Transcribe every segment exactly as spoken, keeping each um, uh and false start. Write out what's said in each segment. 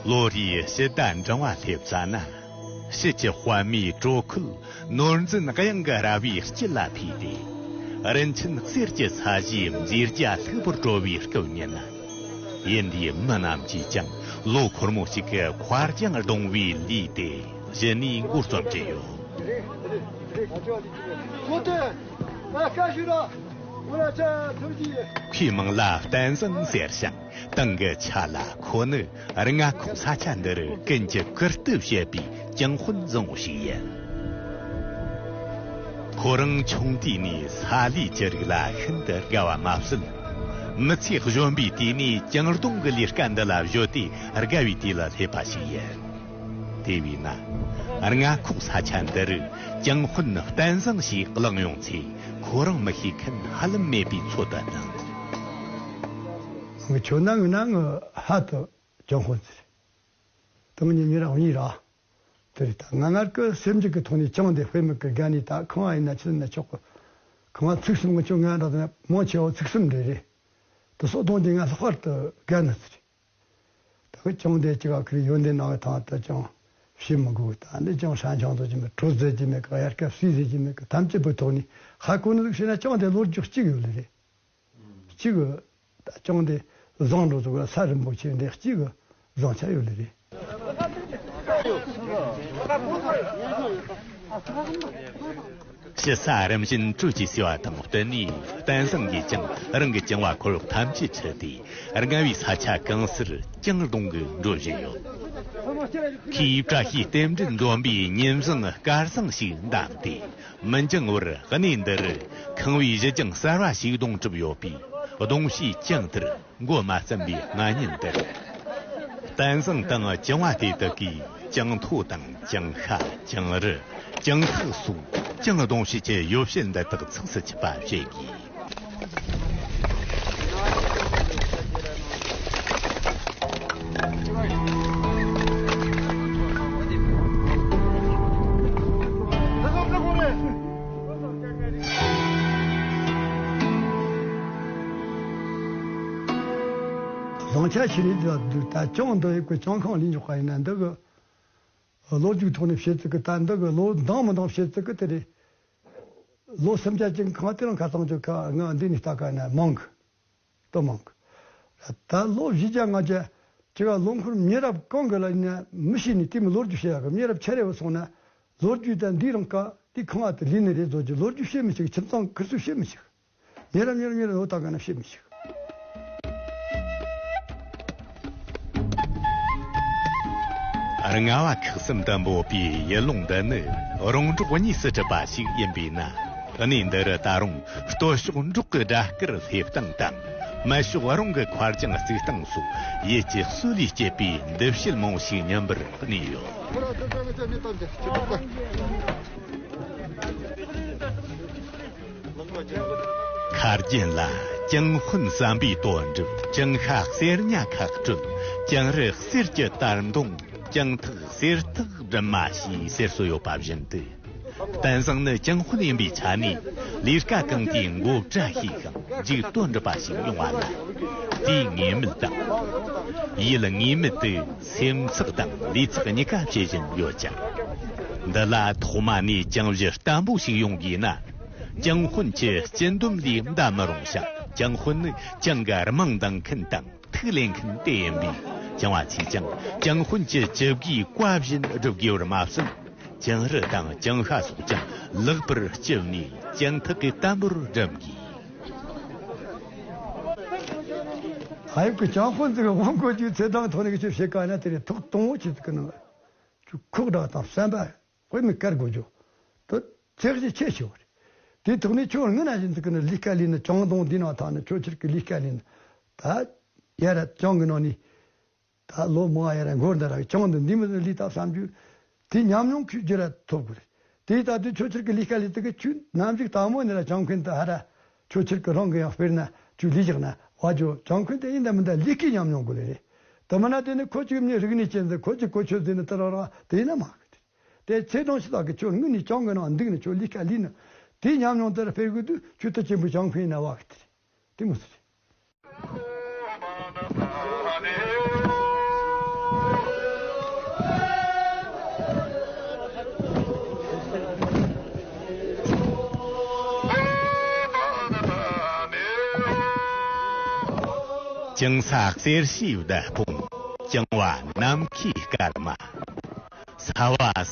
ལོ་རེའི་ཕྱི་ཟླ་འབྲིང་བ་སླེབས་ཙ་ན། ཕྱི་གི་དཔལ་མོའི་དྲོད་ཁོལ་ནོར་འཛིན་གཡང་གི་ར་བའི་དཀྱིལ་ལ་ཕུད་དེ། རིན་ཆེན་གསེར་གྱི་ས་གཞིའི་མཛེས་རྒྱ་ལྷུག་པོར་གྲོལ་བའི་སྐུ་བརྙན། ཡིན་དེའི་མི་རྣམས་ཀྱིས་ཀྱང་ལོ་འཁོར་མོ་གཅིག་གི་མཁར་གྱང་རྡུང་བའི་ལས་དེ་གཞི་ནས་འགོ་རྩོམ་གྱི་ཡོད། ཁོའི་མིང་ལ་བསྟན་བཟང་ཟེར་ཞིང་། དེང་གི་ཆ་ལ་ཁོ་ནི་རྔ་ཁོག་ས་ཆ་འདི་རུ་ཀུན་གྱིས་བཀུར་སྟི་བྱེད་པའི་ཀྱང་དཔོན་བཟང་བོ་ཞིག་ཡིན། ཁོ་རང་ཆུང་དུས་ནས་ས་ལུད་ཀྱི་རིགས་ལ་ཤིན་ཏུ་དགའ་བ་མ་ཟད། མི་ཚེ་གཞོན་པའི་དུས་ནས་ཀྱང་རྡུང་གི་ལས་ཀ་འདི་ལ་གཞོལ་ཏེ་དགའ་བའི་དུས་ལ་སླེབས་པ་ཞིག་ཡིན། དེ་བས་ན། རྔ་ཁོག་ས་ཆ་འདི་རུ་ཀྱང་དཔོན་བསྟན་བཟང་ཞེས་གླེང་ཡོང་ཚེ། ཁོ་རང་མི་ཤེས་མཁན་ཧ་ལམ་མེད་པའི་ཚོད་ལྟ་དང་། ངི་ཁྱོད་ན་ངི་ན་ངི་ཧ་དུ་ཀྱང་དཔོན་ཟེར། དང་ཉིན་ཉིན་རང་ཡིན་ར། དེ་རེད། ད་ང་ངར་གི་སེམས་རྒྱུད་ཀྱི་ཐོག་ནས་ཀྱང་དེ་དཔེ་མི་ཀི་དགའ་ནི། ད་ཁང་བ་ཡིན་ན་ཆི་ཟིན་ན་ཆོག་གི། ཁང་བ་ཚིགས་གསུམ་ངི་ཆོ་ང་འདྲ་དང་མང་ཆེ་བ་ཚིགས་གསུམ་རེ་རེད། དེ་སོགས་གཏོང་རྒྱུ་ང་ལྷག་པར་དུ་དགའ་ནི་ཟེར། ད་གི་ཀྱང་དེ་ཅི་ག་ཁི་ཡོན་ཏན་ནང་གི་ཐང་དུ་ཀྱང་བྱེད་མི་དགོས། ད་འདི་ཀྱང་ཧྲ་འཆང་དུ་ཅི་མི་གྲོ་ཟེར་གྱི་མེད་གི། དབྱར་སྐབས་སུས་ཟེར་གྱི་མེད་གི། ཐམས་ཅད་པོའི་ཐོག་ནས་ཧ་གོ་ནི་ཟིག་བྱས་ན་ཀྱང་དེ་ལོ་རྒྱུས་གཅིག་ཡོད་ལེ་རེད། གཅིག་གི་ད་ཀྱང་དེ་བཟང་འགྲོ་ཚུལ་གི་ས་རིན་པོ་ཆེ་འདི་གཅིག་གི་བཟང་ཆ་ཡོད་ལེ་རེད། ཕྱི་ས་རིམ་བཞིན་དྲོད་ཀྱིས་བསྲེས་པ་དང་བསྟུན་ནས། བསྟན་བཟང་གིས་ཀྱང་རང་གི་ཀྱང་བ་ཁོར་ཡུག་ཐམས་ཅད་ཁྲིད་དེ། རྔ་བའི་ས་ཆ་གང་སར་ཀྱང་རྡུང་གི་འགྲོ་བཞིན་ཡོད། ཁོས་བཀྲ་ཤིས་རྟེན་འབྲེལ་འཛོམས་པའི་ཉིན་བཟང་སྐར་བཟང་ཞིག་བདམས་ཏེ། མི་འགྱང་བར་གནས་འདི་རུ་ཁང་བའི་གཞི་ཀྱང་གསར་བ་ཞིག་རྡུང་གྲུབ་ཡོད་པས། རྡུང་བྱའི་ཀྱང་དེར་མགོ་མ་བརྩམས་པའི་སྔ་ཉིན་དེར། བསྟན་བཟང་དང་ཀྱང་བ་དེ་དག་གིས་ཀྱང་ཐོ་དང་ཀྱང་ཤ། ཀྱང་རི། ཀྱང་ཐག་སོགས་ཀྱང་རྡུང་བྱེད་ཀྱི་ཡོ་བྱད་འདི་དག་ཚགས་སུ་ཆུད་པ་བྱེད་དགོས། བཟང་ཆ་ཆེ་རིགས་འདི་ལ་འདུག་ད་ཅང་འདི་ཡི་གི་ཅང་ཁང་ལས་འཇོག་པ་ཡིན་ན། འདི་གི་ལོ་རྒྱུས་ཐོག་ནས་བཤད་ཚིག་གི། ད་འདི་གི་ལོ་འདང་མི་འདང་བཤད་ཚིག་གི་དེ་རེད། ལོ་སུམ་བརྒྱ་ཅན་གང་དེ་རང་ཁ་སང་ཅིག་ཁ་ང་འདི་ནས་ལྟ་ག་ན་མང་གི། ཏོ་མང་གི། ད་ལོ་བཞི་བརྒྱ་ལྔ་བརྒྱ་ཅིག་ག་ལོ་འཁོར་མི་རབས་གང་གི་ལ་ཡིན་ན་མི་ཤེས་ནས་དེ་མི་ལོ་རྒྱུས་བཤད་ཡག་གི། མི་རབས་ཆ་རེ་བ་སོང་ན་ལོ་རྒྱུས་དང་འདི་རང་ཀ་དེ་ཁང་བ་དེ་ལས་ནི་རེད་བཟོ་རྒྱུ། ལོ་རྒྱུས་བཤད་མི་ཤེས། ཁྱིམ་ཚང་ཁུར་ཚུར་བཤད་མི་ཤེས། ཉེ་རབས་ཉེ་རབས་ཉེ་རབས་ལོ་ད་ག་ན་བཤད་མི་ཤེས། རྔ་བ་ཁག་གསུམ་དུ་འབོད་པའི་ཡུལ་ལུང་འདི་ནི་རོང་འབྲོག་གཉིས་སུ་གྲུབ་པ་ཞིག་ཡིན་པས་ན། གནས་འདི་རུ་ད་རུང་སྟོད་ཕྱོགས་འབྲོག་གི་སྦྲ་དཀར་སླེབས་སྟངས་དང་། སྨད་ཕྱོགས་རོང་གི་མཁར་གྱང་བརྩིགས་སྟངས་སོགས་ཡུལ་གྱི་སྲོལ་ལས་སྐྱེས་པའི་འདུ་བྱེད་མང་ཞིག་མཉམ་པར་གནས་ཡོད། མཁར་རྒྱན་ལ་ཀྱང་དཔོན་བསམ་པའི་དོན་འགྲུབ། ཀྱང་ཤ་གསེར་ཉ་ཁ་སྤྲོད། ཀྱང་རི་གསེར་གྱི་དར་མདུང་། ཀྱང་ཐག་གསེར་ཐག་སྦྲུམ་མ་ཞེས་ཟེར་སྲོལ་ཡོད་པ་བཞིན་དུ། བསྟན་བཟང་ནི་ཀྱང་དཔོན་ཡིན་པའི་ཆ་ནས་ལས་ཀ་གང་དེའི་མགོ་བཀྲ་ཤིས་ཤིང་མཇུག་དོན་འགྲུབ་པ་ཞིག་ཡོང་བ་ལ། དེའི་ངེས་མེད་དང་། ཡུལ་ངེས་མེད་དུ་སེམས་ཚེགས་དང་ལུས་ཚེགས་གཉིས་ཀ་བྱེད་བཞིན་ཡོད་ཀྱང་། འདི་ལ་ཐོག་མ་ནས་ཀྱང་གཞི་བརྟན་པོ་ཞིག་ཡོང་དགོས་ན། ཀྱང་དཔོན་གྱི་སྤྱི་འདོམས་ལས་འདའ་མི་རུང་ཞིང་། ཀྱང་དཔོན་ནི་ཀྱང་གི་རྨང་འདིང་མཁན་དང་ཐིག་ལེན་མཁན་དེ་ཡིན་པས། ཀྱང་བ་ཚོས་ཀྱང་ཀྱང་དཔོན་གྱི་སྤྱི་བགོས་བཀའ་བཞིན་སྒྲུབ་དགོས་པར་མ་ཟད། ཀྱང་རི་དང་ཀྱང་ཤ་སོགས་ཀྱང་ལེགས་པར་དཔྱད་ནས་ཀྱང་ཐག་གིས་བརྟན་པོར་སྦྲུམ་དགོས། ཧ་ཡབ་ཀྱི་ཀྱང་དཔོན་ཚོས་དབང་བསྐུར་རྒྱུའི་ཚེ་ཐང་ཐོག་ནས་ཀྱི་བྱེད་ག་ན། དེ་རེད། ཐོག་དང་པོ་ཆེ་ཟིག་གི་ནང་ཁོག་སྒྲ་དང་བསམ་པ་དཔེ་མི་དཀར་དགོས་རྒྱུ་དེ་ཚད་གཞི་ཆེ་ཆེ་བ་རེད། དེའི་ཐོག་ནས་ཁྱོད་སྔོན་ན་བཞིན་ཟིག་གི་ནི་ལས་ཀ་ལས་ནི། ཀྱང་དང་འདི་ནང་ཐང་ནི་ཁྱོད་ཁྱེད་ཀྱི་ལས་ཀ་ལས་ནི། ད་ཡ་ར་ཀྱང་གི་ནང་ནས་ད་ལོ་མང་ཡ་ར་འགོར་འདི་ར་ཀྱང་འདི་འདི་མི་ལས་ད་བསམ་རྒྱུ་དེ་ཉམས་མྱོང་ཁྱོད་རྒྱུ་ར་ཐོབ་དགོས་རེད། དེ་ད་དུས་ཁྱོད་ཁྱེད་ཀྱི་ལས་ཀ་ལས་དེ་གི་ཁྱོད་ནམ་ཞིག་དང་མོ་ནི་ར་ཀྱང་མཁན་དུ་ཧ་ར་ཁྱོད་ཁྱེད་ཀྱི་རང་གི་ཡང་དཔེར་ན་ཁྱོད་ལས་བཞག་ན་བ་ཇོ་ཀྱང་མཁན་དེ་ཡིན་ད་མིན་ད་ལས་ཀའི་ཉམས་མྱོང་དགོས་ལེ་རེད། དེ་མིན་ན་དེ་ནི་ཁོ་ཅིག་མྱི་རིག་གནས་ཅན་ཟེར། ཁོ་ཅིག་གོ་ཆོད་ཟེར་ནི་དེ་རང་རང་དེ་ཡིན་ན་མ་གི་དེ། དེ་ཚེ་དང་ཕྱི་ཐག་གི་ཁྱོད་དངོས་གནས་ཀྱང་གི་ནང་འདུག་ནས་ཁྱོད་ལས་ཀ་ལས་ནི་དེའི་ཉམས་མྱོང་དེར་སྤེལ་དགོས་དུས་ཁྱོད་དེ་ཆེན་པོའི་ཀྱང་མཁན་ཡིན་ན་བ་གི་དེ་རེད། དེ་མོ་ཟེར། ཅིང་ས་གསེར་ཞིའི་བརྡ་དཔུང་། ཅང་བ་ནམ་མཁའི་སྐར་མ། ས་བ་ས་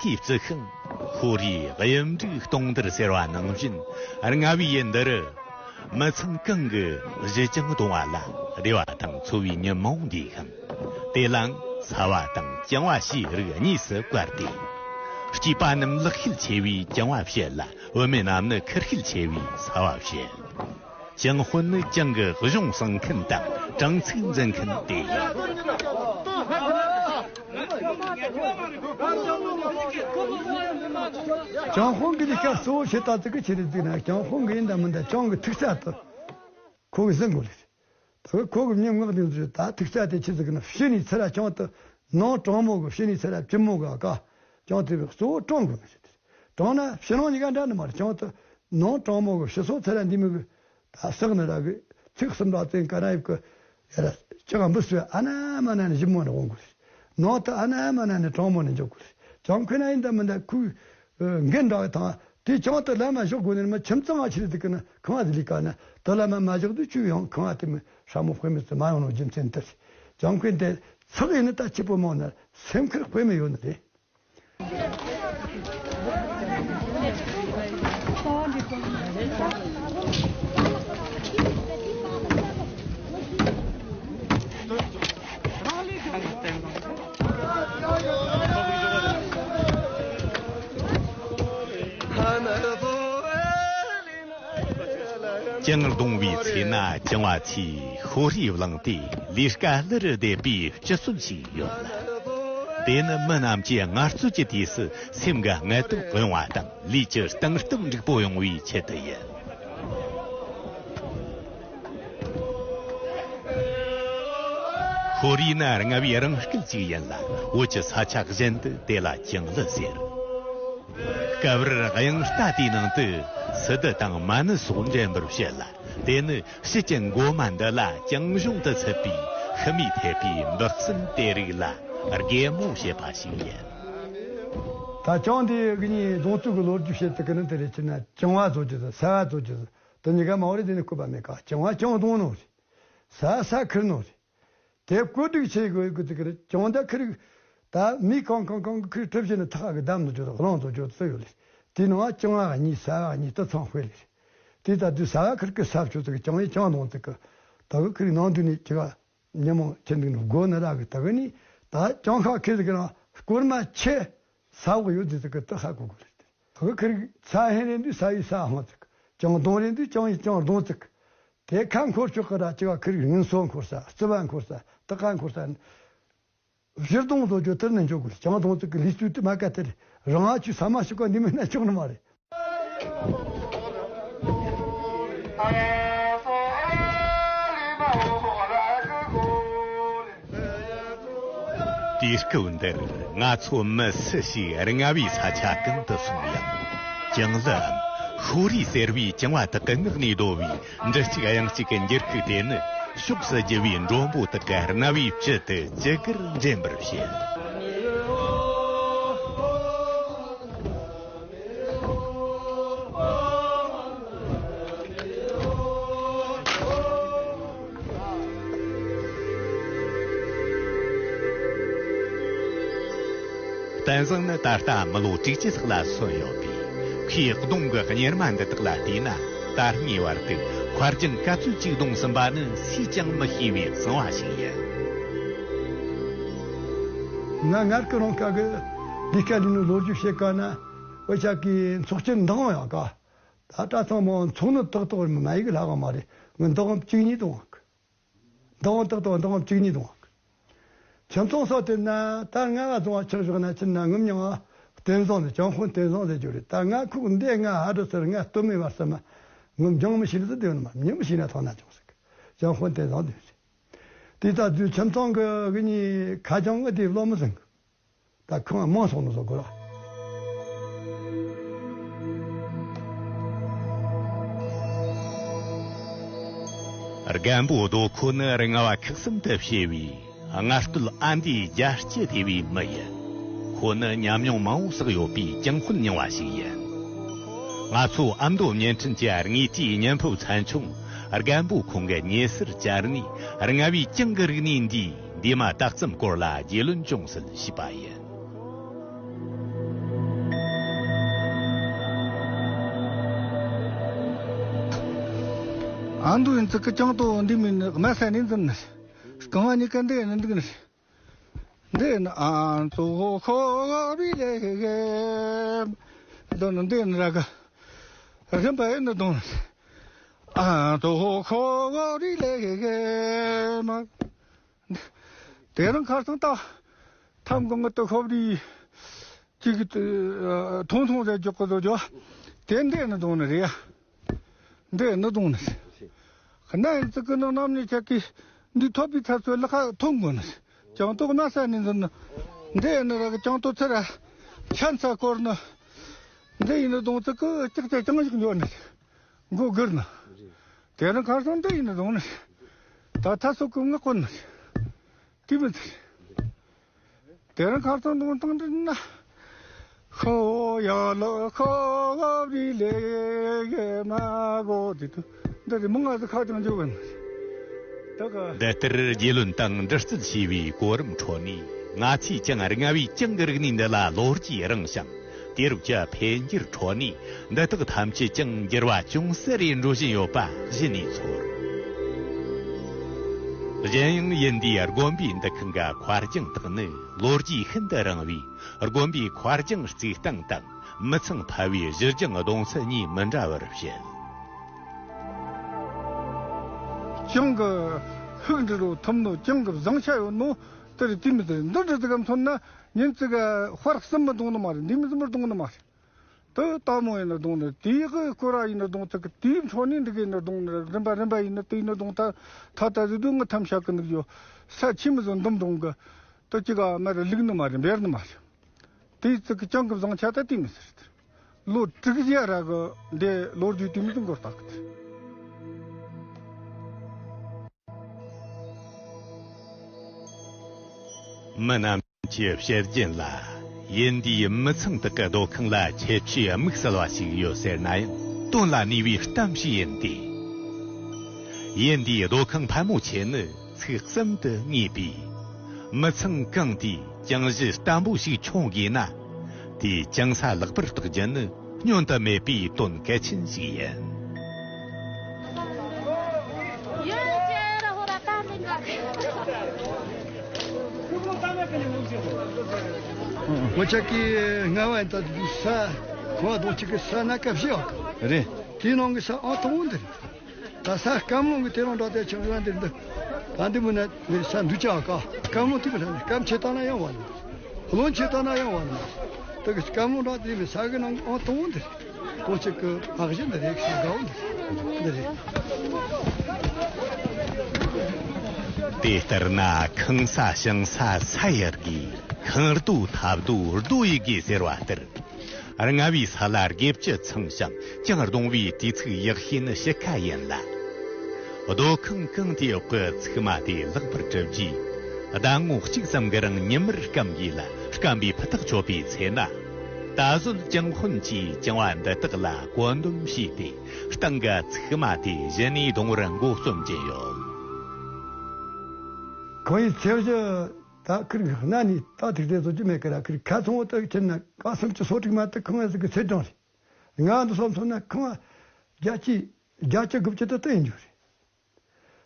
གའི་རྩི་ཤིང་། ཤོ་རིའི་གཡུ་འབྲུག་སྟོང་དར་ཟེར་བ་ནང་བཞིན། ལྔ་བའི་ཡུལ་འདི་རུ་མི་ཚང་གང་གི་གཞིས་ཀྱང་གདུང་བ་ལ་བདེ་བ་དང་འཚོ་བའི་ཉིན་མོ་འདུས་ཤིང་། དེ་ལའང་ས་བ་དང་ཅང་བ་ཞེས་རིགས་གཉིས་སུ་བཀར་ཏེ། སྐྱེས་པ་རྣམས་ལེགས་བཤད་ཆེ་བས་ཅང་བ་བཤད་ལ། བུད་མེད་རྣམས་ནི་ཁུར་ཤེད་ཆེ་བས་ས་བ་བཤད། ཅང་ཧོན་ནི་ཅང་གི་གཞུང་གསུང་མཁན་དང་དྲང་ཚིག་འཛིན་མཁན་དེ་ཡིན། ཅང་ཧོན་གྱི་ལས་ཀ་གཙོ་བོ་བྱེད་སྟངས་དེ་གི་ཆེད་རེད་ཟེར་ན། ཅང་ཧོན་གྱི་ཡིན་དང་མིན་དང་ཅང་གི་ཐུག་ས་དེ་ཁོ་གིས་ཟིན་དགོས་རེད། ད་ཁོ་གི་མྱི་ངག་དེ་ཚོས་ད་ཐུག་ས་དེ་ཆི་ཟིག་ན་ཕྱི་ནས་ཚུར་ར་ཅང་དེ་ནང་དྲང་མོ་གི་ཕྱི་ནས་ཚུར་ར་སྐྱི་མོ་གི་ཀ་ཅང་དེ་གཙོ་བོ་དྲང་དགོས་ནི་ཟེར། དྲང་ན་ཕྱི་ནང་གཉིས་ཀ་འདྲ་ནི་མ་རེད། ཅང་དེ་ནང་དྲང་མོ་གི་ཕྱི་སོ་ཚུར་ར་འདི་མོ་གི་ད་བསགས་ནི་ར་གི་ཚིག་གསུམ་དྲག་བཙན་ག་ར་ཡོད་གི་ཡ་ར་ཅང་འབུ་སོས་ཨ་ན་མ་ན་ནི་ཞིབ་མོ་ནི་འོང་དགོས་རེད། ནང་དུ་ཨ་ན་མ་ན་ནི་དྲང་མོ་ནི་འཇོག་དགོས་རེད། ཅང་ཁོ་ན་ཡིན་ད་མིན་ད་ཁོའི་འགན་འདྲ་བའི་ཐང་དེ་ཅང་དུ་ལམ་མ་ཞོག་དགོས་ནི་མི་ཁྱིམ་ཚང་ང་ཆི་རེད་ཟེར་གི་ན་ཁང་བ་ཟི་ལི་ཀ་ན་དུ་ལམ་མ་མ་ཞོག་དུས་ཆུ་ཡང་ཁང་བ་དེ་མི་ཧྲ་མོ་དཔེ་མི་ཚུ་མ་ཡོང་ནོ་རྒྱུ་མཚན་དེ་རེད། ཅང་ཁོས་དེ་ཚགས་ཡིན་ནི་ད་ཆི་པོ་མང་ན་སེམས་ཁུར་དཔེ་མི་ཡོད་ནི་རེད། ཅང་གདུང་བའི་ཚེ་ན་ཅང་བ་ཚོས་ཤོ་རིས་བླངས་ཏེ་ལས་ཀ་ལི་རུ་བསྡད་པའི་སྤྱི་སྲོལ་ཞིག་ཡོད་ལ། དེ་ནི་མི་རྣམས་ཀྱིས་ངལ་རྩོལ་གྱི་དུས་སུ་སེམས་ཀྱི་དངལ་དུབ་ཡོང་བ་དང་ལུས་ཀྱི་གདངས་སྟོབས་འགྲིག་པོ་ཡོང་བའི་ཆེད་དུ་ཡིན། ཤོ་རིས་ནི་རྔ་བའི་རང་སྐད་ཅིག་ཡིན་ལ། བོད་ཀྱི་ས་ཆ་གཞན་དུ་དེ་ལ་ཅང་ལི་ཟེར། སྐབས་རེར་དབྱངས་རྟ་དེའི་ནང་དུ་སི་ཏུ་དང་མ་ཎི་སོགས་འདྲེན་པར་བཤད་ལ། དེ་ནི་དཔྱིད་ཀྱི་མགོ་མ་འདི་ལ་ཅང་གཞུང་དུ་ཚུད་པའི་ཤི་མོས་ཐེབས་པའི་འབུ་གསུམ་དེ་རིགས་ལ་དགེ་མོ་ཞེས་པ་ཞིག་ཡིན། ད་ཅང་དེ་གི་ནི་གདུང་ཚུལ་གྱི་ལོ་རྒྱུས་བཤད་དུས་ཀྱི་ནི་དེ་རེད། ཅི་ན་ཅང་བ་བཟོ་རྒྱུ་དང་ས་བ་བཟོ་རྒྱུ་དང་དེ་གཉིས་ཀ་མ་འོ་རེད། དེ་ནི་བཀོད་པ་མེད་ཀ་ཅང་བ་ཅང་གདུང་ནོ་རེད། ས་ས་ཁུར་ནོ་རེད། དེ་བཀོད་སྒྲིག་བྱེད་དགོས་ཀྱི་ཟེར་གི་རེད། ཅང་ད་ཁིར་ད་མི་གང་གང་གང་གི་ཁིར་གྲུབ་བྱས་ནས་ཐག་གི་བསྡམས་ནས་བརྗོད་དང་བླངས་དང་བརྗོད་ཚུལ་ཡོད་ལེ། དེའི་ནང་ཅང་བ་གཉིས་ས་བ་གཉིས་དུ་ཚང་དཔེ་ལེ། དེ་ད་དུས་ས་བ་ཁིར་གི་ས་བཅུ་ཚིག་ཅང་ཡི་ཅང་ནང་ཚིག་གི་ད་གི་ཁིར་ནང་དུ་ནས་ཅི་ག་ཉིན་མོ་ཁྱེར་འདུག་ནས་སྒོ་ནི་ར་གི་ད་གི་ནི་ད་ཅང་ཁ་ཁེ་ཟིག་གི་རང་སྐོར་མ་ཆེ། ས་འོག་ཡོད་དེ་ཟིག་གི་དུ་ཧ་གོ་དགོས་རེད། ཁོ་ཁིར་ས་ཧན་རེད་འདུག་ས་ཡི་ས་ཧང་ཚིག་ཅང་གདོང་རེད་འདུག་ཅང་ཡི་ཅང་གདོང་ཚིག་དེ་ཁ་འཁོར་ཆོག་གི་ར་ཅི་ག་ཁིར་ངན་སོ་འཁོར་ས་རྩི་བ་འཁོར་ས་དུ་ཀ་འཁོར་ས་གཞིར་གདོང་བཟོ་རྒྱུ་དེར་ནས་འཇོག་དགོས། ཅང་གདོང་ཚིག་གི་ལུས་རྩལ་དུ་མ་ཀ་དེ་རེད། རང་ཨ་ཆུ་ས་མ་ཞིག་ག་འདི་མིན་ན་ཆོག་ནི་མ་རེད། དུས་སྐབས་འདིར་ང་ཚོ་མི་སུ་ཞིག་རྔ་བའི་ས་ཆ་གང་དུ་སོང་ཡང་། ཅང་ལིའམ་ཤོ་རི་ཟེར་བའི་ཅང་བ་དག་གི་ངག་ནས་བརྡོལ་བའི་འབྲུ་གཅིག་དབྱངས་གཅིག་གི་འགྱུར་ཁུག་དེ་ནི་ཕྱོགས་སུ་རྒྱུ་བའི་མགྲོན་པོ་དག་གི་རྣ་བའི་དཀྱིལ་དུ་ཅི་དགར་འདྲེན་པར་བྱེད། བསྟན་བཟང་ནི་ད་ལྟ་མི་ལོ་དྲུག་ཅུ་ལྷག་ལ་སོན་ཡོད་པས། ཁོའི་གདུང་གི་གཉེར་མ་འདི་དག་ལ་བལྟས་ན། ད་སྔའི་བར་དུ་དཔའ་རྒྱན་ག་ཚོད་ཅིག་གདུང་ཟིན་པ་ནི་སུས་ཀྱང་མི་ཤེས་པའི་གསང་བ་ཞིག་ཡིན། ང་སྔར་གི་རང་ཁ་གི་འདི་ཁ་ལི་ནི་ལོ་རྒྱུས་བཤད་ག་ན། འུ་ཅག་གི་ཚོགས་ཆེན་འདང་ཡང་ག་ད་ལྟ་ཚང་མ་ཚོགས་ནི་ཏག་ཏག་མ་ཡིག་ལྷག་མ་རེད། ང་འདང་གཅིག་གཉིས་གཏོང་བ། འདང་ཏག་ཏག་འདང་གཅིག་གཉིས་གཏོང་བ། ཁྱིམ་ཚང་སོགས་དེ་ན་ད་ང་བ་བཟང་བ་ཆགས་བཞག་ན་ཕྱིར་ན་ངུམ་མྱང་བ་བསྟན་བཟང་ནས་ཅང་ཧོན་བསྟན་བཟང་ཟེར་རྒྱུ་རེད། ད་ང་ཁུག་འདི་ང་ཧ་འགྲོ་ཟེར་ང་སྟོད་སྨད་བར་གསུམ་མ་ངུམ་ཅང་མི་ཤེས་ན་ཟེར་དེ་ནི་མ་མྱི་མི་ཤེས་ན་ཐང་ན་ཅང་ཟེར་ཅང་ཧོན་བསྟན་བཟང་དེ་རེད། དེ་ད་དུས་ཁྱིམ་ཚང་གི་གི་ནི་ཁ་ཅང་ངི་དེ་བློ་མི་ཟིན་གི་ད་ཁོང་མང་སོང་ནོ་བཟོ་དགོས་ར། རྒན་པོ་རྡོ་ཁོ་ནི་རྔ་བ་ཁག་གསུམ་དུ་བྱེ་བའི་སྔ་སྟོད་ཨ་མདོའི་རྒྱལ་སྤྱི་སྡེ་བའི་མི་ཡིན། ཁོ་ནི་ཉམས་མྱོང་མང་བོ་བསགས་ཡོད་པའི་ཅང་ཧོན་མྱང་བ་ཞིག་ཡིན། ང་ཚོ་ཨ་མདོ་བརྙན་འཕྲིན་གྱི་དངོས་གྲས་བརྙན་ཕབ་ཚན་ཆུང་ རྒན་པོ་ཁོང་གི་ཉེ་སར་བཅར་ནས། རྔ་བའི་གྱང་གི་རིག་གནས་འདིའི་འདས་མ་ད་ལྟའི་སྐོར་ལ་རྒྱུས་ལོན་ཅུང་ཟད་ཞུས་པ་ཡིན། ཨ་མདོ་ཡིན་ཙི་གི་གྱང་ཏོ་འདི་མིན་ནི་དམའ་ས་ནས་འཛིན་ནི། རྐང་བ་གཉིས་ཀ་འདི་ཡིན་འདུག་ནི། འདི་ནི་ཨ་ཙོ་ཁོ་བི་ལེ་གེ། འདི་ནི་འདི་ནི་ར་ག་རིམ་པ་ཡིན་ནི་དང་། ཨ་ཙོ་ཁོ་བི་ལེ་གེ་མ། དེ་རིང་ཁ་སང་ད་ཐམ་གང་གི་ཏུ་ཁོ་བི་ཅིག་ཐུང་ཐུང་རེ་འཇོག་གི་འདུག་ཇོ། དེ་འདི་ནི་དང་ནི་རེད། འདི་ནི་དང་ནི། གནའ་ཡིན་ཙི་གི་ནང་ནམ་ནས་ཆ་གི་འདི་ཐོབ་པའི་ཚ་ཚོད་ལ་ཁ་ཐོན་དགོས་ནི། གྱང་ཏོ་གི་དམའ་ས་ནས་འཛིན་ནི། འདི་ནི་ར་གི་གྱང་ཏོ་ཚེ་ར་ཆན་ས་སྐོར་ནི། འདི་ཡིན་ནི་དང་ཙི་གི་ལྕགས་ཚེ་ཅང་ཞིག་འཇོག་ནི། མགོ་སྒུར་ནི། དེ་རིང་ཁ་སང་འདི་ཡིན་ནི་དང་ནི། ད་ཐ་སོ་གི་ངག་ཀུན་ནི། དེ་མི་ཚེ། དེ་རིང་ཁ་སང་དང་དང་འདྲི་ན། ཤོ་ཡ་ལ་ཤོ་བི་ལེ་གེ་མ་གོ་དེ་དུ་འདི་རི་མོ་ང་ཚོ་ཁ་ཀྱང་འཇོག་གི་མི་ཤེས། ད་ག་འདི་ལྟར་རྒྱུས་ལོན་དང་འདྲི་རྩད་བྱས་པའི་གོ་རིམ་ཁྲོད་ནས། ང་ཚོས་ཀྱང་རྔ་བའི་གྱང་གི་རིག་གནས་འདི་ལ་ལོ་རྒྱུས་རིང་ཞིང་། དུས་རབས་ཀྱི་འཕེལ་འགྱུར་ཁྲོད་ནས་འདི་དག་ཐམས་ཅད་ཀྱང་འགྱུར་བ་ཅུང་ཟད་རེ་འགྲོ་བཞིན་ཡོད་པ་གཞི་ནས་ཚོར། གཞན་ཡང་ཡུལ་འདིའི་དགོན་པའི་འདུ་ཁང་གི་མཁར་གྱང་དག་ནི་ལོ་རྒྱུས་ཤིན་ཏུ་རིང་བས། དགོན་པའི་མཁར་གྱང་རྩིག་སྟངས་དང་མི་ཚང་ཕ་བའི་གཞུ་རྒྱང་གདོང་ཚད་གཉིས་མི་འདྲ་བར་བཤད། གྱང་གི་ཧུག་འདྲི་རོ་ཐུམ་ནོ། གྱང་གི་བཟང་ཆ་ཡོད་ནོ་དེར་དེ་མི་དེ་འདི་འདྲ་ཙི་ག་མཚོན་ན་ཉིན་ཙི་ག་དཔར་གསུམ་མི་གཏོང་ནི་མ་རེད། འདི་མི་གསུམ་མི་གཏོང་ནི་མ་རེད། དེ་ལྟ་མོ་ཡིན་ན་གཏོང་ནི། དེའི་གི་སྐོར་ར་ཡིན་ན་གཏོང་ཚིག་གི་དེའི་མཚོན་ནི་འདི་གི་ཡིན་ན་གཏོང་ནི། རིམ་པ་རིམ་པ་ཡིན་ན་དེ་ཡིན་ན་གཏོང་ཐ་ཐ་ད་ཟི་དུ་ངི་ཐམ་ཤ་གི་ནི་ཡོད། ས་ཆི་མི་བཟོ་འདུམ་གཏོང་གི་དེ་གཅིག་ག་མ་རེད། ལུག་ནི་མ་རེད། འབེར་ནི་མ་རེད། དེའི་ཚིག་གི་གྱང་གི་བཟང་ཆ་ད་དེ་མི་ཟེར་ཏེ། ལོ་དྲུག་བརྒྱ་ར་གི་འདི་ལོ་རྒྱུས་དེ་མི་ཚོ་མགོ་བཏགས་གི། མི་རྣམས་ཀྱི་བཤད་རྒྱུན་ལ། ཡུལ་འདིའི་མི་ཚང་དག་གི་སྡོད་ཁང་ལ་ཁྱད་ཆོས་དམིགས་བསལ་བ་ཞིག་ཡོད་ཟེར་ན་ཡང་དོན་ལ་ནུས་པའི་གཏམ་ཞིག་ཡིན་ཏེ། ཡུལ་འདིའི་སྡོད་ཁང་ཕལ་མོ་ཆེ་ནི་ཚིག་གསུམ་དུ་ངེས་པས། མི་ཚང་གང་དེས་གྱང་གཞི་བརྟན་པོ་ཞིག་མཆོང་དགོས་ན། དེའི་གྱང་ས་ལེགས་པར་བཏགས་རྒྱུ་ནི་བསྙོན་དུ་མེད་པའི་དོན་གལ་ཆེན་ཞིག་ཡིན། ཁོ་ཅག་གི་རྔ་བ་ཡིན་ད་ས་ཁོ་རྡོ་གཅིག་གི་ས་ན་སྐབས་ཤིག་ཨ། རེད། དེའི་ནང་གི་ས་ཨང་དང་པོ་འདི་རེད། ད་ས་སྐམ་ལོང་གི་དེ་རང་འདྲ་དེ་ཆགས་ཡོད་འདིར་འདི། ད་འདི་མོ་ན་འདིར་ས་འདུ་ཅག་ག་སྐམ་ལོང་དེ་མི་ལ་ནི་སྐམ་ཆེ་ད་ན་ཡང་བ་ནི། རློན་ཆེ་ད་ན་ཡང་བ་ནི། ད་གི་སྐམ་ལོང་འདྲ་དེ་མི་ས་གི་ནང་ཨང་དང་པོ་འདི་རེད། ཁོ་ཅིག་གི་ཕག་གཞི་འདི་རེད། ས་དགའ་བོ་འདི་རེད། འདི་རེད། དེ་ལྟར་ན་ཁང་ས་ཞིང་ས་ས་ཡི་དགོས། ཁང་རྡོ་ཐབ་རྡོ་རྡོ་ཡི་དགོས་ཟེར་བ་ལྟར། རྔ་བའི་ས་ལ་དགེ་བཅུ་ཚང་ཞིང་གྱང་རྡུང་བའི་དུས་ཚིགས་ཡག་ཤོས་ནི་དཔྱིད་ཀ་ཡིན་ལ། སྡོད་ཁང་གང་དེའི་འོག་གི་ཚིག་མ་དེ་ལེགས་པར་གྲུབ་རྗེས། ཟླ་ངོ་གཅིག་ཙམ་གྱི་རིང་ཉི་མར་སྐམ་དགོས་ལ། སྐམ་པའི་ཕུ་ཐག་ཆོད་པའི་ཚེ་ན། ད་གཟོད་གྱང་དཔོན་གྱིས་གྱང་བ་འདི་དག་ལ་བཀོད་འདོམས་བྱས་ཏེ། སྟེང་གི་ཚིག་མ་དེ་གཞི་ནས་རྡུང་བར་འགོ་རྩོམ་གྱིན་ཡོད། ཁོང་ཡི་ཚེ་གཞི་ད་ཁིར་གནའ་ནས་ད་ཐིག་ཚད་བཟོ་རྒྱུ་མེད་ཀི་ར། ཁིར་ཁ་ཚང་བོ་ད་ཁྱེར་ན་ཀ་སུམ་ཅུ་སོ་དྲུག་མ་ད་ཁང་ཡ་ཟིག་གི་ཚེ་གྲངས་རེད། ང་འདི་སོ་མཚོན་ན་ཁང་བ་བརྒྱད་ཅུ་བརྒྱད་ཅུ་དགུ་བཅུ་དེ་ལྟ་ཡིན་རྒྱུ་རེད།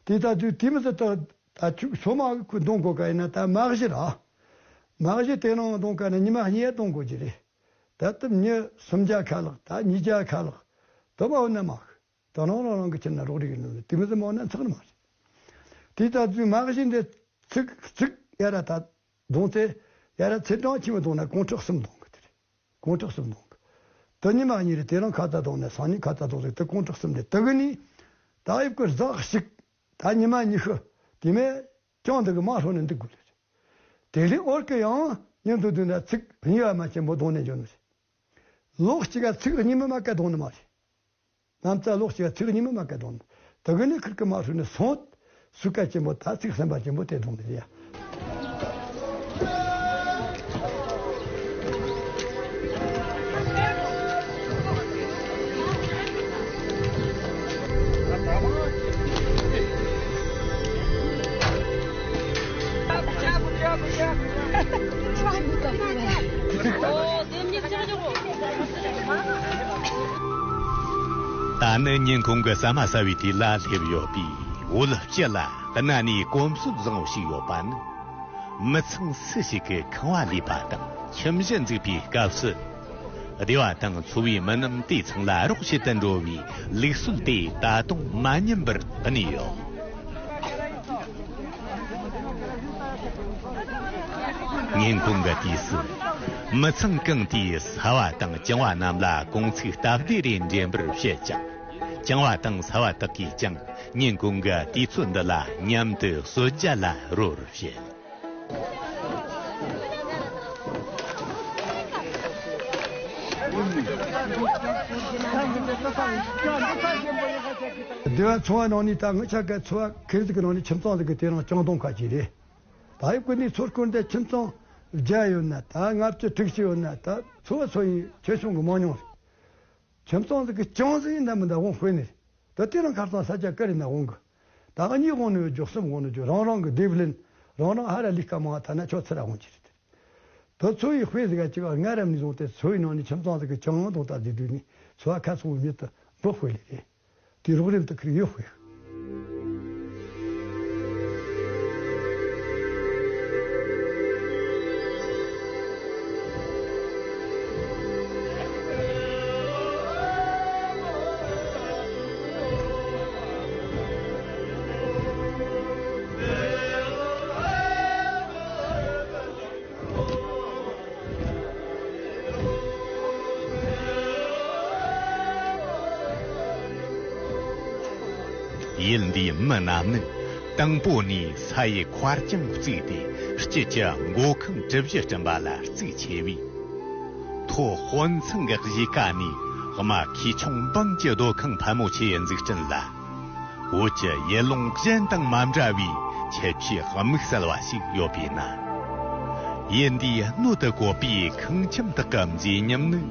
དེ་ལྟ་དུས་དེ་མི་ཚད་ད་ད་ཆུ་སོ་མ་གི་ཁོས་གདོང་གོ་ག་ཡིན་ན་ད་མ་གཞི་ར། མ་གཞི་དེ་ནང་གདོང་ག་ན་ཉི་མ་གཉིས་གདོང་གོ་རྒྱུ་རེད། ད་ལྟ་མྱི་སུམ་བརྒྱ་ཁ་ལག་ད་ཉིས་བརྒྱ་ཁ་ལག་དུ་མ་འོ་ན་མ་གི། ད་རང་རང་རང་གི་ཁྱིམ་ན་རོགས་རེས་ཡིན་ནོ་དེ་མི་ཚད་མ་འོ་ན་འཚག་ནི་མ་རེད། དེ་ལྟ་དུས་མ་གཞི་འདི་ཚིག་ཚིག་ཡ་ར་ད་གདོང་ཚེ་ཡ་ར་ཚེ་གྲངས་ཆེན་མོ་གདོང་ན་གོང་ཁྲག་གསུམ་གདོང་གི་དེ་རེད། གོང་ཁྲག་གསུམ་གདོང་གི། དེ་ཉི་མ་གཉིས་རེ་དེ་རང་ཁ་ད་གདོང་ནས་སང་ཉིན་ཁ་ད་གདོང་ཟིག་དེ་གོང་ཁྲག་གསུམ་རེ་དེ་གི་ནི། ད་ཡུབ་ཀི་ཟག་ཞིག་ད་ཉི་མ་ཉི་ཤུ་དེ་མེད་ཀྱང་འདི་གི་མ་ཧྲོ་ནས་འདུག་དགོས་རེད། དེ་ལས་འོར་གི་ཡང་ཉིན་དུ་དུས་ན་ཚིག་གཉིས་པ་མ་ཆེན་པོ་གདོང་ནས་འཇོག་ནི་རེད། ལོག་གཅིག་ག་ཚིག་གཉིས་མ་མ་ཀ་གདོང་ནི་མ་རེད། ནམ་ཙ་ལོག་ཅིག་ཚིག་གཉིས་མ་མ་ཀ་གདོང་། དེ་གི་ནི་ཁིར་ཀི་མ་ཧྲུ་ནི་སོང་། སུ་ཀ་ཆེན་པོ་ད་ཚིག་གསུམ་པ་ཆེན་པོ་དེ་གདོང་ནི་རེད་ཡ། ད་ནི་ཉིན་གུང་གི་ཟ་མ་ཟ་བའི་དུས་ལ་སླེབས་ཡོད་པས། བོད་སྤྱི་ལ་གནའ་ནས་གོམས་སྲོལ་བཟང་བོ་ཞིག་ཡོད་པ་ནི། མི་ཚང་སུ་ཞིག་གིས་ཁང་བ་ལས་པ་དང་ཁྱིམ་གཞི་འཛུགས་པའི་སྐབས་སུ། སྡེ་བ་དང་ཚོ་བའི་མི་རྣམས་དེ་ཚང་ལ་རོགས་བྱེད་དུ་འགྲོ་བའི་ལུགས་སྲོལ་དེ་ད་དུང་མ་ཉམས་པར་གནས་ཡོད། ཉིན་གུང་གི་དུས་སུ། མི་ཚང་གང་དེས་ཟ་བ་དང་བཅང་བ་རྣམས་ལ་གོང་ཚིགས་སྟབས་བདེ་རེ་འདྲེན་པར་བཤད་ཅིང་། བཅང་བ་དང་ཟ་བ་དག་གིས་ཀྱང་ཉིན་གུང་གི་དུས་ཚོད་འདི་ལ་མཉམ་དུ་གསོལ་ཇ་ལ་རོལ་བར་བཤད། སྡེ་བ་ཚོ་བ་ནང་ནས་ད་ངི་ཆ་ག་ཚོ་བ་ཁེར་ཟིག་གི་ནང་ནས་ཁྱིམ་ཚང་ཟིག་གི་དེ་རིང་བཅང་དོང་ཁ་ཅིག་རེད། ད་ཡི་ཀུན་ནས་ཚོར་སྐོར་འདི་ཁྱིམ་ཚང་བརྒྱ་ཡོད་ན་ད་ལྔ་བཅུ་དྲུག་ཅུ་ཡོད་ན་ད་ཚོ་བ་ཚོ་ཡིན་ཆེ་ཆུང་གི་མང་ཉུང་རེད། ཁྱིམ་ཚང་ཟིག་གི་ཅང་ཟིག་ཡིན་ན་མི་འདའ་འོང་དཔེ་ནི། ད་དེ་རིང་ཁ་སང་ས་ཆ་ཀ་རི་ན་འོང་གི། ད་གཉིས་འོང་ནི་ཡོད་རྒྱུ་གསུམ་འོང་ནི་རྒྱུ་རང་རང་གི་སྡེབ་ལེན། རང་རང་ཧ་ར་ལི་ཀ་མང་ཐ་ན་ཆོ་ཚི་ར་འོང་གི་རེད། ད་ཚོ་ཡི་དཔེ་ཟིག་ག་ཅིག་སྔ་རབས་ནས་བཟུང་སྟེ་ཚོ་ཡི་ནང་ནས་ཁྱིམ་ཚང་ཟིག་གི་ཅང་དང་ད་ཟིག་དུས་ནས་ཚོ་བ་ཁ་ཚོ་བོ་མྱི་ད་འགྲོ་དཔེ་ལས་རེད། དེ་རོགས་རམ་དུ་ཁུར་ཡོད་དཔེ། ཡུལ་འདིའི་མི་རྣམས་ནི་དང་པོ་ནས་ས་ཡི་མཁར་གྱང་བརྩིགས་ཏེ་སྐྱིད་ཀྱི་མགོ་ཁང་གྲུ་བཞི་བསྐྲུན་པ་ལ་གཙིགས་ཆེ་བས། མཐོ་དཔོན་ཚང་གི་གཞིས་ཀ་ནས་དམའ་ཁུལ་ཆུང་འབངས་ཀྱི་སྡོད་ཁང་ཕལ་མོ་ཆེའི་འཛུགས་སྐྲུན་ལ། བོད་ཀྱི་ཡུལ་ལུང་གཞན་དང་མ་འདྲ་བའི་ཁྱད་ཆོས་དམིགས་བསལ་བ་ཞིག་ཡོད་པས་ན། ཡུལ་འདིའི་སྣོད་དུ་བཀོད་པའི་ཁང་ཁྱིམ་དག་གི་མཛེས་ཉམས་ནི་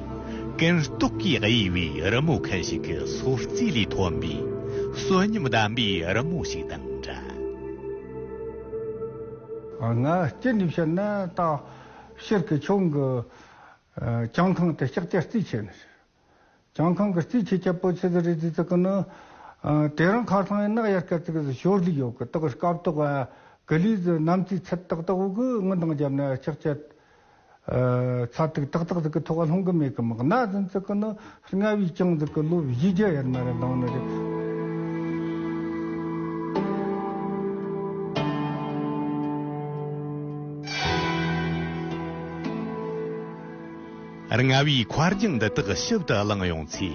ཀུན་རྟོག་གིས་གཡས་པའི་རི་མོ་མཁན་ཞིག་གི་སོར་རྩེ་ལས་ཐོན་པའི་གསོན་ཉམས་ལྡན་པའི་རི་མོ་ཞིག་དང་འདྲ། ང་སྤྱིར་ནས་བཤད་ན་ད་ཕྱིར་གི་ཆུང་གི་ཨ་བྱང་ཁང་དེ་ལྕགས་ཀྱི་རྩིས་ཆེ་ནི་རེད། བྱང་ཁང་གི་རྩིས་ཆེ་ཁྱད་པོ་ཆེ་ཟིག་རེད་ཟེར་ཚིག་གི་ནི། ཨ་དེ་རིང་ཁ་སང་ཡིན་ན་དབྱར་ཁ་ཚིག་གི་ཞོར་ལས་ཡོད་གི། དག་སྐབས་ཐོག་ག་ལི་ཟི་གནམ་རྩིས་ཚད་ཏག་ཏག་འོ་གི་ངི་དང་རྒྱབ་ན་ལྕགས་ཀྱི་ཨ་ཚ་ཏིག་ཏག་ཏག་ཟིག་གི་ཐོག་ལྷུང་གི་མེད་གི། མག་ན་ཟིན་ཚིག་གི་ནི་རྔ་བའི་གྱང་ཟིག་གི་ལོ་བཞི་བརྒྱ་ཡར་མར་ར་འདང་ནི་རེད། རྔ་བའི་མཁར་གྱང་འདི་དག་ཞིབ་ཏུ་བླངས་ཡོང་ཚེ།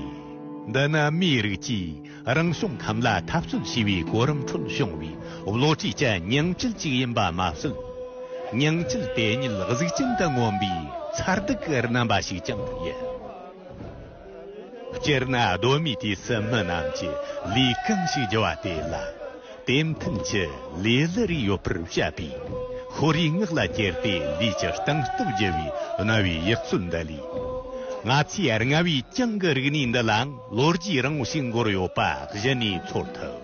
འདི་ནི་མིའི་རིགས་ཀྱིས་རང་བྱུང་ཁམས་ལ་འཐབ་རྩོད་བྱས་པའི་གོ་རིམ་ཁྲོད་བྱུང་བའི་བློ་གྲོས་ཀྱི་ཉིང་བཅུད་ཅིག་ཡིན་པ་མ་ཟད། ཉིང་བཅུད་དེ་ཉིད་གཟུགས་ཅན་དུ་མངོན་པའི་མཚར་སྡུག་གི་རྣམ་པ་ཞིག་ཀྱང་ཡིན། སྤྱིར་ན་གདོད་མའི་དུས་སུ་མི་རྣམས་ཀྱིས་ལུས་གང་ཞིག་རྒྱུ་བ་དེ་ལ། དེ་མཐུན་གྱི་ལས་གླུ་རེ་ཡོད་པར་བཤད་པས། ཤོ་རིའི་ངག་ལ་གྱེར་ཏེ་ལུས་ཀྱི་སྟངས་སྟབས་བསྒྱུར་བའི་རྣ་བའི་ཡག་ཚུལ་འདི་ལས། ང་ཚོའི་རྔ་བའི་གྱང་གི་རིག་གནས་འདི་ལའང་ལོ་རྒྱུས་རིང་བོ་ཞིག་འགོར་ཡོད་པ་གཞི་ནས་ཚོར་ཐུབ།